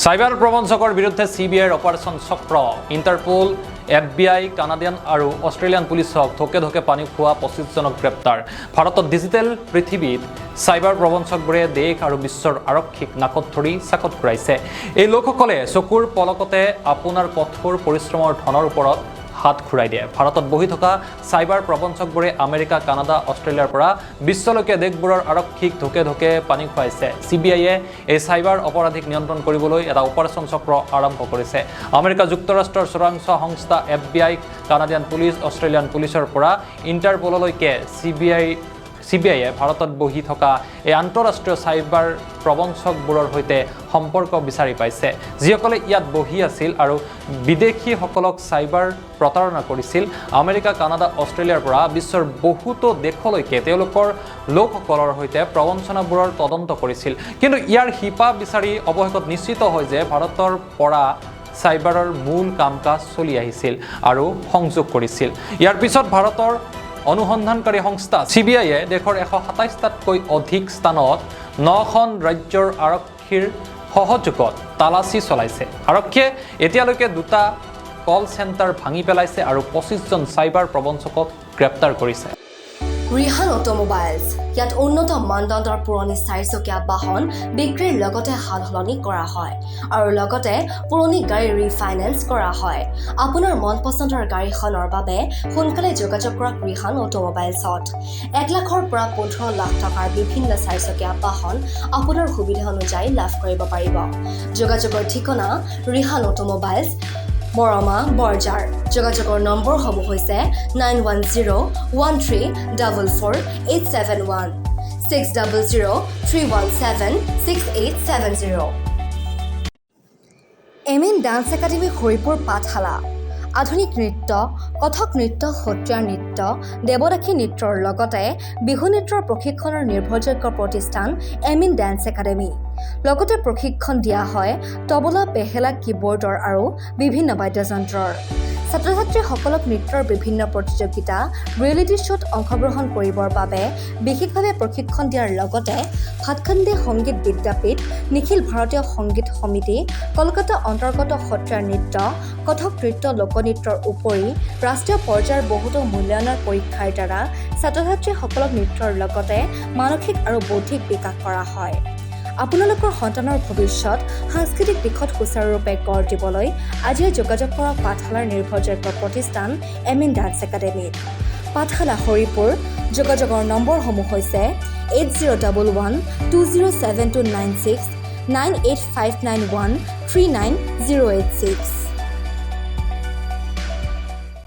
Cyber প্ৰবঞ্চকৰ বিৰুদ্ধে চিবিআইৰ operation চক্ৰ। ইণ্টাৰপল, এফবিআই, কানাডিয়ান আৰু অষ্ট্ৰেলিয়ান পুলিচক ঢকে ঢকে পানী খোৱা 25জনক গ্ৰেপ্তাৰ। ভাৰতত ডিজিটেল পৃথিৱীত চাইবাৰ প্ৰবঞ্চকবোৰে দেশ আৰু বিশ্বৰ আৰক্ষীক নাকত ধৰি চাকত ঘূৰাইছে। এই লোকসকলে চকুৰ পলকতে আপোনাৰ কঠোৰ পৰিশ্ৰমৰ ধনৰ ওপৰত হাত ঘূৰাই দিয়ে। ভাৰতত বহি থকা চাইবাৰ প্ৰবঞ্চকবোৰে আমেৰিকা, কানাডা, অষ্ট্ৰেলিয়াৰ পৰা বিশ্বলৈকে দেশবোৰৰ আৰক্ষীক ঢকে ঢকে পানী খুৱাইছে। চিবিআইয়ে এই চাইবাৰ অপৰাধীক নিয়ন্ত্ৰণ কৰিবলৈ এটা অপাৰেশ্যন চক্ৰ আৰম্ভ কৰিছে। আমেৰিকা যুক্তৰাষ্ট্ৰৰ চোৰাংচোৱা সংস্থা এফবিআই, কানাডিয়ান পুলিচ, অষ্ট্ৰেলিয়ান পুলিচৰ পৰা ইণ্টাৰপললৈকে চিবিআইয়ে ভাৰতত বহি থকা এই আন্তঃৰাষ্ট্ৰীয় চাইবাৰ প্ৰবঞ্চকবোৰৰ সৈতে সম্পৰ্ক বিচাৰি পাইছে, যিসকলে ইয়াত বহি আছিল আৰু বিদেশীসকলক চাইবাৰ প্ৰতাৰণা কৰিছিল। আমেৰিকা, কানাডা, অষ্ট্ৰেলিয়াৰ পৰা বিশ্বৰ বহুতো দেশলৈকে তেওঁলোকৰ লোকসকলৰ সৈতে প্ৰবঞ্চনাবোৰৰ তদন্ত কৰিছিল। কিন্তু ইয়াৰ শিপা বিচাৰি অৱশেষত নিশ্চিত হয় যে ভাৰতৰ পৰা চাইবাৰৰ মূল কাম কাজ চলি আহিছিল আৰু সংযোগ কৰিছিল। ইয়াৰ পিছত ভাৰতৰ অনুসন্ধানকাৰী সংস্থা চিবিআইয়ে দেশৰ 127টাতকৈ অধিক স্থানত নখন ৰাজ্যৰ আৰক্ষীৰ সহযোগত তালাচী চলাইছে। আৰক্ষীয়ে এতিয়ালৈকে দুটা কল চেণ্টাৰ ভাঙি পেলাইছে আৰু 25জন চাইবাৰ প্ৰবঞ্চকক গ্ৰেপ্তাৰ কৰিছে। ৰিহান অট'মোবাইলছ। ইয়াত উন্নত মানদণ্ডৰ পুৰণি চাৰিচকীয়া বাহন বিক্ৰীৰ লগতে সাল সলনি কৰা হয় আৰু লগতে পুৰণি গাড়ী ৰিফাইনেন্স কৰা হয়। আপোনাৰ মন পচন্দৰ গাড়ীখনৰ বাবে সোনকালে যোগাযোগ কৰক ৰিহান অট'মোবাইলছত। 1 লাখৰ পৰা 15 লাখ টকাৰ বিভিন্ন চাৰিচকীয়া বাহন আপোনাৰ সুবিধা অনুযায়ী লাভ কৰিব পাৰিব। যোগাযোগৰ ঠিকনা ৰিহান অট'মোবাইলছ, বৰমা, বৰজাৰ। যোগাযোগৰ নম্বৰসমূহ হৈছে 9101344871, 6003176870। M N dance academy, Haripur, Pathsala. আধুনিক নৃত্য, কথক নৃত্য, সত্ৰীয়া নৃত্য, দেৱদাসী নৃত্যৰ লগতে বিহু নৃত্যৰ প্ৰশিক্ষণৰ নিৰ্ভৰযোগ্য প্ৰতিষ্ঠান এম ইন ডান্স একাডেমী। লগতে প্ৰশিক্ষণ দিয়া হয় তবলা, বেহেলা, কীবৰ্ডৰ আৰু বিভিন্ন বাদ্যযন্ত্ৰৰ। ছাত্ৰ ছাত্ৰীসকলক নৃত্যৰ বিভিন্ন প্ৰতিযোগিতা, ৰিয়েলিটি শ্ব'ত অংশগ্ৰহণ কৰিবৰ বাবে বিশেষভাৱে প্ৰশিক্ষণ দিয়াৰ লগতে ভাটখণ্ডে সংগীত বিদ্যাপীঠ, নিখিল ভাৰতীয় সংগীত সমিতি, কলকাতা অন্তৰ্গত সত্ৰীয়া নৃত্য, কথক নৃত্য, লোকনৃত্যৰ উপৰি ৰাষ্ট্ৰীয় পৰ্যায়ৰ বহুতো মূল্যায়নৰ পৰীক্ষাৰ দ্বাৰা ছাত্ৰ ছাত্ৰীসকলক নৃত্যৰ লগতে মানসিক আৰু বৌদ্ধিক বিকাশ কৰা হয়। আপোনালোকৰ সন্তানৰ ভৱিষ্যত সাংস্কৃতিক দিশত সুচাৰুৰূপে গঢ় দিবলৈ আজিয়ে যোগাযোগ কৰক পাঠশালাৰ নিৰ্ভৰযোগ্য প্ৰতিষ্ঠান এম ইন ডান্স একাডেমীত। পাঠশালা, হৰিপুৰ। যোগাযোগৰ নম্বৰসমূহ হৈছে 8011207296, 9859139086।